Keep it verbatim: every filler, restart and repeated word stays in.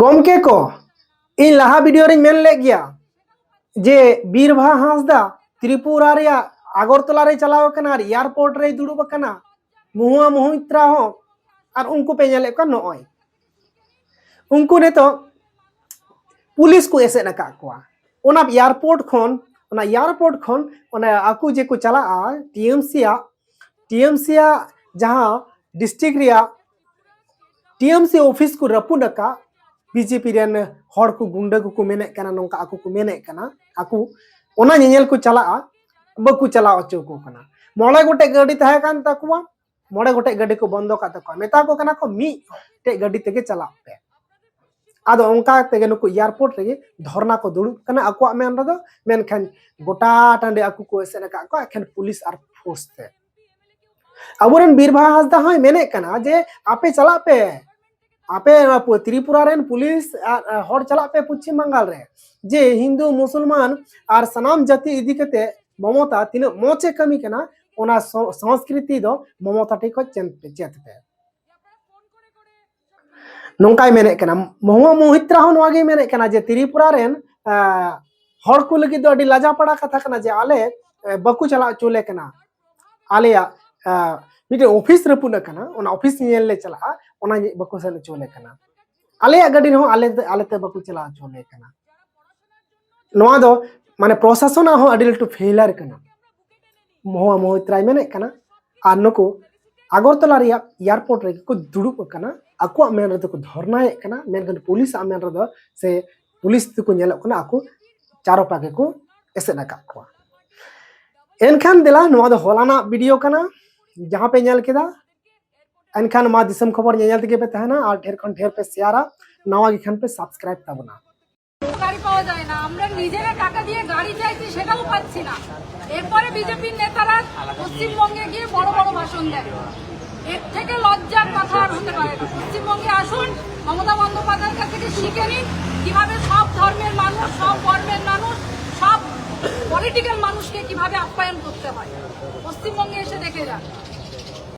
ᱜᱚᱢᱠᱮ ᱠᱚ, ᱤᱧ ᱞᱟᱦᱟ ᱵᱷᱤᱰᱤᱭᱳ ᱨᱤᱧ ᱢᱮᱱ ᱞᱮᱫ ᱜᱮᱭᱟ ᱡᱮ ᱵᱤᱨᱵᱷᱟ ᱦᱟᱸᱥᱫᱟ ᱛᱨᱤᱯᱩᱨᱟ ᱨᱮᱭᱟᱜ ᱟᱜᱚᱨᱛᱚᱞᱟ ᱨᱮᱭ ᱪᱟᱞᱟᱣ ᱟᱠᱟᱱᱟ ᱟᱨ ᱮᱭᱟᱨᱯᱳᱨᱴ ᱨᱮᱭ ᱫᱩᱲᱩᱵ ᱟᱠᱟᱱᱟ, ᱢᱚᱦᱩᱣᱟ ᱢᱚᱦᱤᱛᱨᱟ ᱦᱚᱸ, ᱟᱨ ᱩᱱᱠᱩ ᱯᱮ ᱧᱮᱞᱮᱫ ᱠᱚᱣᱟ ᱱᱚᱜᱼᱚᱭ ᱩᱱᱠᱩ ᱱᱤᱛᱚᱜ ᱯᱩᱞᱤᱥ ᱠᱚ ᱮᱥᱮᱫ ᱟᱠᱟᱫ ᱠᱚᱣᱟ᱾ ᱚᱱᱟ ᱮᱭᱟᱨᱯᱳᱨᱴ ᱠᱷᱚᱱ, ᱚᱱᱟ ᱮᱭᱟᱨᱯᱳᱨᱴ ᱠᱷᱚᱱ ᱚᱱᱟ ᱟᱠᱚ ᱡᱮᱠᱚ ᱪᱟᱞᱟᱜᱼᱟ ᱴᱤ ᱮᱢ ᱥᱤ ᱟᱜ, ᱴᱤ ᱮᱢ ᱥᱤ ᱟᱜ ᱡᱟᱦᱟᱸ ᱰᱤᱥᱴᱨᱤᱠᱴ ᱨᱮᱭᱟᱜ ᱴᱤ ᱮᱢ ᱥᱤ ᱚᱯᱷᱤᱥ ᱠᱚ ᱨᱟᱹᱯᱩᱫ ᱟᱠᱟᱫ, ᱵᱤ ᱡᱮ ᱯᱤ ᱨᱮᱱ ᱦᱚᱲ ᱠᱚ, ᱜᱩᱱᱰᱟᱹ ᱠᱚᱠᱚ ᱢᱮᱱᱮᱫ ᱠᱟᱱᱟ, ᱱᱚᱝᱠᱟ ᱟᱠᱚ ᱠᱚ ᱢᱮᱱᱮᱫ ᱠᱟᱱᱟ, ᱟᱠᱚ ᱚᱱᱟ ᱧᱮᱧᱮᱞ ᱠᱚ ᱪᱟᱞᱟᱜᱼᱟ, ᱵᱟᱠᱚ ᱪᱟᱞᱟᱣ ᱦᱚᱪᱚ ᱟᱠᱚ ᱠᱟᱱᱟ᱾ ᱢᱚᱬᱮ ᱜᱚᱴᱮᱡ ᱜᱟᱹᱰᱤ ᱛᱟᱦᱮᱸ ᱠᱟᱱ ᱛᱟᱠᱚᱣᱟ, ᱢᱚᱬᱮ ᱜᱚᱴᱮᱡ ᱜᱟᱹᱰᱤ ᱠᱚ ᱵᱚᱱᱫᱚ ᱠᱟᱜ ᱛᱟᱠᱚᱣᱟ, ᱢᱮᱛᱟ ᱠᱚ ᱠᱟᱱᱟ ᱠᱚ ᱢᱤᱫᱴᱮᱡ ᱜᱟᱹᱰᱤ ᱛᱮᱜᱮ ᱪᱟᱞᱟᱜ ᱯᱮ᱾ ᱟᱫᱚ ᱚᱱᱠᱟ ᱛᱮᱜᱮ ᱱᱩᱠᱩ ᱮᱭᱟᱨᱯᱳᱨᱴ ᱨᱮᱜᱮ ᱫᱷᱚᱨᱱᱟ ᱠᱚ ᱫᱩᱲᱩᱵ ᱠᱟᱱᱟ ᱟᱠᱚᱣᱟᱜ ᱢᱮᱱ ᱨᱮᱫᱚ, ᱢᱮᱱᱠᱷᱟᱱ ᱜᱚᱴᱟ ᱴᱟᱺᱰᱤ ᱟᱠᱚ ᱠᱚ ᱮᱥᱮᱫ ᱟᱠᱟᱫ ᱠᱚᱣᱟ ᱮᱠᱷᱮᱱ ᱯᱩᱞᱤᱥ ᱟᱨ ᱯᱷᱳᱨᱥ ᱛᱮ᱾ ᱟᱵᱚᱨᱮᱱ ᱵᱤᱨᱵᱷᱟ ᱦᱟᱸᱥᱫᱟ ᱦᱚᱸᱭ ᱢᱮᱱᱮᱫ ᱠᱟᱱᱟ ᱡᱮ ᱟᱯᱮ ᱪᱟᱞᱟᱜ ᱯᱮ, ᱟᱯᱮ ᱱᱚᱣᱟ ᱯᱩ-, ᱛᱨᱤᱯᱩᱨᱟ ᱨᱮᱱ ᱯᱩᱞᱤᱥ ᱟᱨ, ᱟᱨ ᱦᱚᱲ ᱪᱟᱞᱟᱜ ᱯᱮ ᱯᱚᱪᱷᱤᱢ ᱵᱟᱝᱜᱟᱞ ᱨᱮ, ᱡᱮ ᱦᱤᱱᱫᱩ ᱢᱩᱥᱚᱞᱢᱟᱱ ᱟᱨ ᱥᱟᱱᱟᱢ ᱡᱟᱹᱛᱤ ᱤᱫᱤ ᱠᱟᱛᱮ ᱢᱚᱢᱚᱛᱟ ᱛᱤᱱᱟᱹᱜ ᱢᱚᱡᱽ ᱮ ᱠᱟᱹᱢᱤ ᱠᱟᱱᱟ, ᱚᱱᱟ ᱥᱚ-, ᱥᱚᱝᱥᱠᱨᱤᱛᱤ ᱫᱚ ᱢᱚᱢᱚᱛᱟ ᱴᱷᱮᱱ ᱠᱷᱚᱱ ᱪᱮᱫ ᱯᱮ, ᱪᱮᱫ ᱯᱮ᱾ ᱱᱚᱝᱠᱟᱭ ᱢᱮᱱᱮᱫ ᱠᱟᱱᱟ᱾ ᱢᱚᱦᱩᱣᱟ ᱢᱚᱦᱤᱛᱨᱟ ᱦᱚᱸ ᱱᱚᱣᱟ ᱜᱮᱭ ᱢᱮᱱᱮᱫ ᱠᱟᱱᱟ ᱡᱮ ᱛᱨᱤᱯᱩᱨᱟ ᱨᱮᱱ, ᱟᱸ, ᱦᱚᱲ ᱠᱚ ᱞᱟᱹᱜᱤᱫ ᱫᱚ ᱟᱹᱰᱤ ᱞᱟᱡᱟᱯᱟᱲᱟ ᱠᱟᱛᱷᱟ ᱠᱟᱱᱟ ᱡᱮ ᱟᱞᱮ, ᱮ, ᱵᱟᱠᱚ ᱪᱟᱞᱟᱣ ᱦᱚᱪᱚ ᱞᱮ ᱠᱟᱱᱟ᱾ ᱟᱞᱮᱭᱟᱜ, ᱟᱸ, ᱢᱤᱫᱴᱮᱱ ᱚᱯᱷᱤᱥ ᱨᱟᱹᱯᱩᱫ ᱟᱠᱟᱱᱟ, ᱚᱱᱟ ᱚᱯᱷᱤᱥ ᱧᱮᱧᱮᱞ ᱞᱮ ᱪᱟᱞᱟᱜᱼᱟ, ᱚᱱᱟ ᱵᱟᱠᱚ ᱥᱮᱱ ᱦᱚᱪᱚ ᱞᱮ ᱠᱟᱱᱟ᱾ ᱟᱞᱮᱭᱟᱜ ᱜᱟᱹᱰᱤ ᱨᱮᱦᱚᱸ ᱟᱞᱮ, ᱟᱞᱮᱛᱮ ᱵᱟᱠᱚ ᱪᱟᱞᱟᱣ ᱦᱚᱪᱚ ᱞᱮ ᱠᱟᱱᱟ᱾ ᱱᱚᱣᱟ ᱫᱚ ᱢᱟᱱᱮ ᱯᱨᱚᱥᱟᱥᱚᱱᱟᱜ ᱦᱚᱸ ᱟᱹᱰᱤ ᱞᱟᱹᱴᱩ ᱯᱷᱮᱞᱟᱨ ᱠᱟᱱᱟ, ᱢᱚᱦᱩᱣᱟ ᱢᱚᱦᱤᱛᱨᱟᱭ ᱢᱮᱱᱮᱫ ᱠᱟᱱᱟ᱾ ᱟᱨ ᱱᱩᱠᱩ ᱟᱜᱚᱨᱛᱚᱞᱟ ᱨᱮᱭᱟᱜ ᱮᱭᱟᱨᱯᱳᱨᱴ ᱨᱮᱜᱮ ᱠᱚ ᱫᱩᱲᱩᱵ ᱟᱠᱟᱱᱟ, ᱟᱠᱚᱣᱟᱜ ᱢᱮᱱ ᱨᱮᱫᱚ ᱠᱚ ᱫᱷᱚᱨᱱᱟᱭᱮᱫ ᱠᱟᱱᱟ, ᱢᱮᱱᱠᱷᱟᱱ ᱯᱩᱞᱤᱥᱟᱜ ᱢᱮᱱ ᱨᱮᱫᱚ ᱥᱮ ᱯᱩᱞᱤᱥ ᱛᱮᱠᱚ ᱧᱮᱞᱚᱜ ᱠᱟᱱᱟ ᱟᱠᱚ ᱪᱟᱨᱚᱯᱟ ᱜᱮᱠᱚ ᱮᱥᱮᱫ ᱟᱠᱟᱫ ᱠᱚᱣᱟ᱾ ᱮᱱᱠᱷᱟᱱ ᱫᱮᱞᱟ, ᱱᱚᱣᱟ ᱫᱚ ᱦᱚᱞᱟᱱᱟᱜ ᱵᱷᱤᱰᱤᱭᱳ ᱠᱟᱱᱟ, ᱡᱟᱦᱟᱸ ᱯᱮ ᱧᱮᱞ ᱠᱮᱫᱟ᱾ ᱮᱱᱠᱷᱟᱱ ᱢᱟ ᱫᱤᱥᱚᱢ ᱠᱷᱚᱵᱚᱨ ᱧᱮᱧᱮᱞ ᱛᱮᱜᱮ ᱯᱮ ᱛᱟᱦᱮᱱᱟ ᱟᱨ ᱰᱷᱮᱨ ᱠᱷᱚᱱ ᱰᱷᱮᱨ ᱯᱮ ᱥᱮᱭᱟᱨᱟ, ᱱᱟᱣᱟ ᱜᱮ ᱠᱷᱟᱱ ᱯᱮ ᱥᱟᱵᱥᱠᱨᱟᱭᱤᱵ ᱛᱟᱵᱚᱱᱟ। গাড়ি পাওয়া যায় না, আমরা নিজেরা টাকা দিয়ে গাড়ি চাইছি, সেটাও পাচ্ছি না। এরপরে বিজেপির নেতারা পশ্চিমবঙ্গে গিয়ে বড় বড় ভাষণ দেন। এর থেকে লজ্জার কথা আর হতে পারে না। পশ্চিমবঙ্গে আসুন, মমতা বন্দ্যোপাধ্যায়ের কাছ থেকে শিখে নিন কিভাবে সব ধর্মের মানুষ, সব বর্ণের মানুষ, সব পলিটিক্যাল মানুষকে কিভাবে আপ্যায়ন করতে হয়। পশ্চিমবঙ্গে এসে দেখে যান।